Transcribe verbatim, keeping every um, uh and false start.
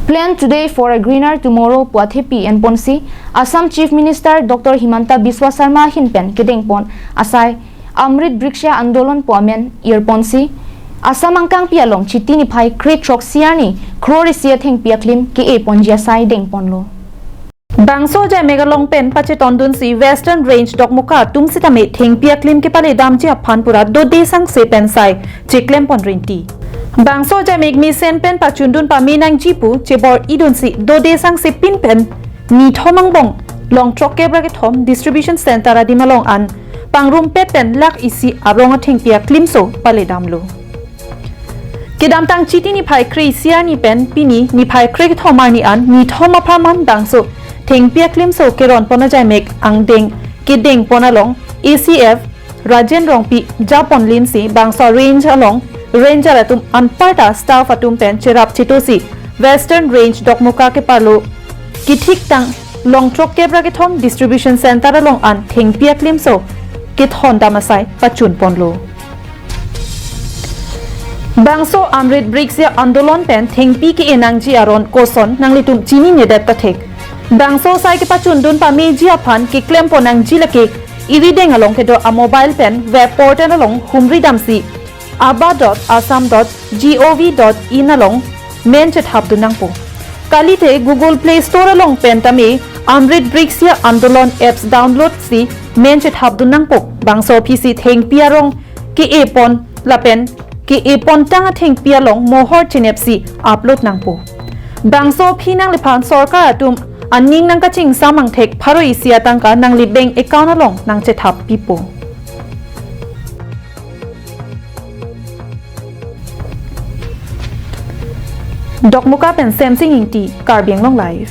Plan today for a greener tomorrow pu athepi enponsi Assam Chief Minister Doctor Himanta Biswa Sarma ahin pen kedengpon asai Amrit Briksha Andolon pu amen irponsi Assam angkangpi along Chiti niphai kre-throksi arni crore isi athengpi aklim ke-eponji asai dengponlo. Bangso ajaimek along pen pachetongdunsi Western Range Dokmoka atum sitame thengpi aklim kepaledamji aphan pura dode sangse pen sai cheklempon rinti. Bangso ajaimek mesen pen pachundun pame nangji pu chebor-idunsi dode sangse pin pen nithom angbong long throkkep ra kethom distribution center adim along an pangrumpet pen lakh isi arong athengpi aklimso paledamlo. Kedamtang Chiti niphai kre-isi arni pen pini niphai kre-kethom arni an nithom apharman bangso thengpi aklimso keronpon ajaimek angdeng kedengpon along A C F Rajen Rongpi japonlinsi bangso range along ranger atum anparta staff atum pen cherap chetosi Western Range Dokmoka keparlo kethiktang long throkkep ra kethom distribution center along an thengpi aklimso kethondam asai pachunponlo. Bangso Amrit Briksha Andolon pen thengpi ke-enangji aron koson nanglitum chininedet ta thek. Bangso asai kepachundun pameji aphan keklempon nangji lake irideng along kedo a-mobile pen web portal along humridamsi aba dot assam dot gov dot in along men chethapdun nangpo. Kalite Google Play Store along pen tame Amrit Briksha Andolon apps download si men chethapdun nangpo. Bangso aphisi thengpi arong ke-epon lapen ke-epontang athengpi along mohor chenepsi upload nangpo. Bangso aphi nangliphan sorkar atum aning nangkachingsam angthek pharo isi atangka nangli bank account along nangchethap pipo. Dokmoka pen Semsing Ingti, Karbi Anglong Live.